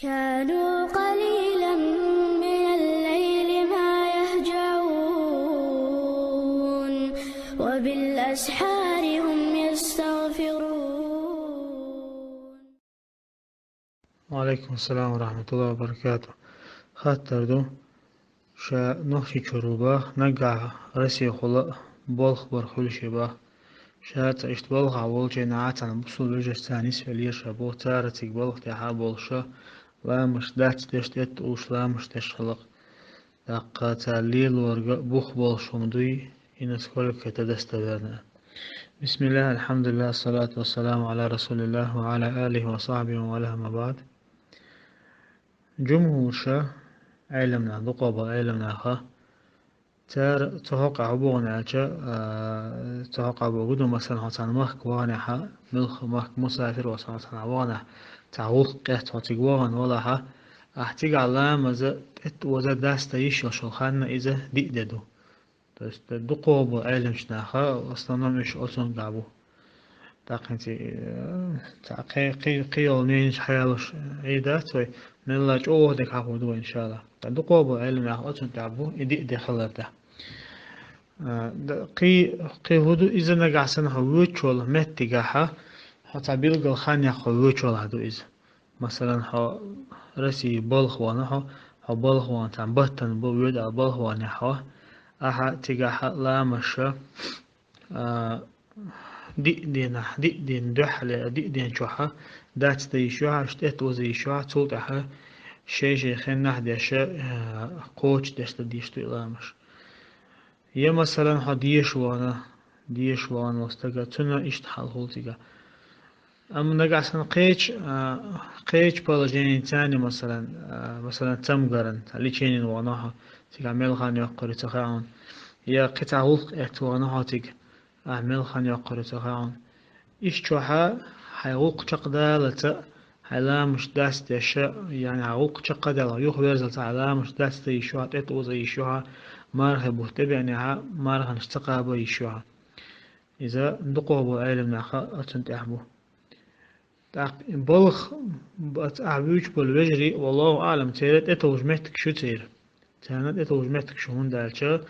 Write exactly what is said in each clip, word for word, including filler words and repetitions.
كانوا قليلا من الليل ما يهجعون، وبالأسحار هم يستغفرون. وعليكم السلام ورحمة الله وبركاته. Хаттар ду. Ша Нохчийчуьра ву бах, наггахь Россехула балха бар хуьлуш я бах. Ша цхьа иштта балхахь волчу хенахь цхьана бусулба вежаршца нисвелира ша боху, цара цига балха тӀехь болуш, ламаш дац деш, тӀетта уьш ламаш деш хилла-кх. ТӀаккха цара лелорга бух болуш хӀума дуй, и насколько это достоверно? بسم الله، الحمد لله، الصلاة والسلام على رسول الله وعلى آله وصحبه ومن والاه، أما بعد. Жумхьуша, Ӏеламнах, дукхахболу Ӏеламнаха, цара цу хьокъехь хӀун боху аьлча, а, цу хьокъехь боху ду, масалан, хьо цхьана махка ваханехь, муьлхха махка мусафир вац хьо цхьана ваханехь, цхьа гӀуллакх эцна хьо цига вахана валахь, ахь цигахь ламаза тӀетта оза даста йиш йолуш йолу хан иза диъ де ду. То есть, э, дукхахболу Ӏеламчу наха, в основном, уьш оцунна тӀехь бу. ТӀаккха хӀинца, э, цхьа кхин, кхин, кхин йолу мненеш хьаялуш, э, Ӏийр дац вай, мелла чӀогӀа дерг хьахор ду вай, иншалла. Ткъа дукхахболу Ӏеламнах оцунна тӀехь бу, и диъ де хилар тӀехь. Э, д-, кхин, кхин хӀун ду иза, нагахь санна хьо воьдуш волу меттигехь, хьо цхьа билггал хан яккха хьо воьдуш валахь ду иза. Масалан, хьо Россия балха вахана хьо, хьо балха вахана цхьана баттана бу, воьду аьлла балха ваханехь хьо, ахьа цигахь ламаша, а, диъ дийнахь, диъ дийнан дуьххьале, диъ дийнан чохь даста йиш ю хьан, тӀетта оза йиш ю хьан, цул тӀаьхьа шай-шай хеннахь деш, а, кхочушдеш дан дийш ду и ламаш. Я, масалан, хьо деша вахана, деша вахана волу стага, цуьнан иштта хьал хуьлу цигахь. Амма нагахь санна кхечу, а, кхечу положеница, масалан, а, масалан, цамгаран, цхьа лечениен вахана хьо, цигахь мел хан йоккхур ю ца хаьа хьуна. Я кхин цхьа гӀуллакх эцна вахана хьо цига, ахь мел хан йоккхур ю ца хаьа хьуна. Иштта чохь хьайн гӀуллакх чекхдаллалц, хьайн ламаш даста деш, яъни хьайн гӀуллакх чекхдаьлла, юхаверзалц хьайн ламаш даста йиш ю хьан, тӀетта оза йиш ю хьан, мархин бутт тӀебеанехь, марханаш ца кхаба йиш ю хьан. Иза дукхахболу Ӏеламнаха оцунна тӀехь бу. ТӀаккха и балха, бац, ахь вуьйцуш болу вежарий, валлаху аӀлам, церан тӀетовжа меттигаш ю церан. Царна тӀетовжа меттигаш ю, хӀунда аьлча,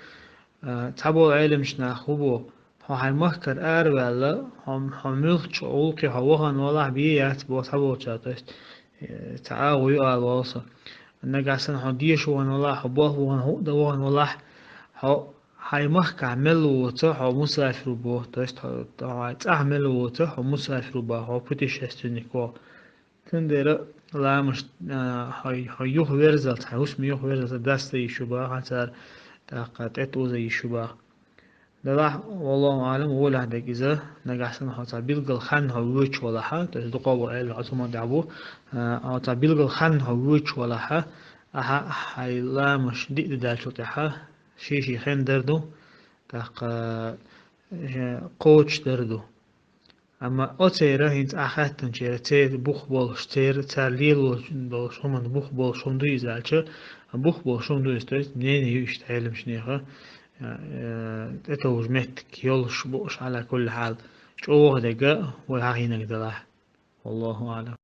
а, цхьаболу Ӏеламчу наха хӀун боху, хьо хьайн махкара араваьлла, хьо, хьо муьлххачу гӀуллакхе хьо вахана валахь, бен яц боху цхьаболчара, то есть, э, цхьа агӀо ю ала волу со. Нагахь санна хьо деша вахана валахь, хьо балха вахана, хӀуъа дан вахана валахь, хьо хьайн махкахь мел воцу хьо мусафир ву боху, то есть хьо, хьо цӀахь мел воцу хьо мусафир ву боху, хьо путешественник ву. Цундела ламаш, а, хьо, хьо юхаверзалц, хьайн хӀусаме юхаверзалц даста йиш ю боху цара, тӀаккха тӀетта оза йиш ю боху. Делахь, валлаху аӀлам, гӀолехь дерг иза, нагахь санна хьо цхьа билггал хан хьо воьдуш валахь, то есть дукхахболу Ӏеламнах оцунна тӀехь бу, а, хьо цхьа билггал хан хьо воьдуш валахь, ахьа хьайн ламаш диъ де даьллачул тӀаьхьа, шен-шен хен дар ду, тӀаккха, э, кхочушдар ду. Амма оцеран хӀинца ахь хаьттинчеран, церан бух болуш, церан, цара лелош долуш хӀуманна бух болуш хӀума ду иза аьлча, бух болуш хӀума ду иза, то есть мнение ю иштта Ӏеламчу нехан, э, тӀетовжа меттиг йолуш бу уьш, Ӏала кулли хьал, чӀогӀа дерг вай хьахийнарг делахь. Валлаху аӀлам.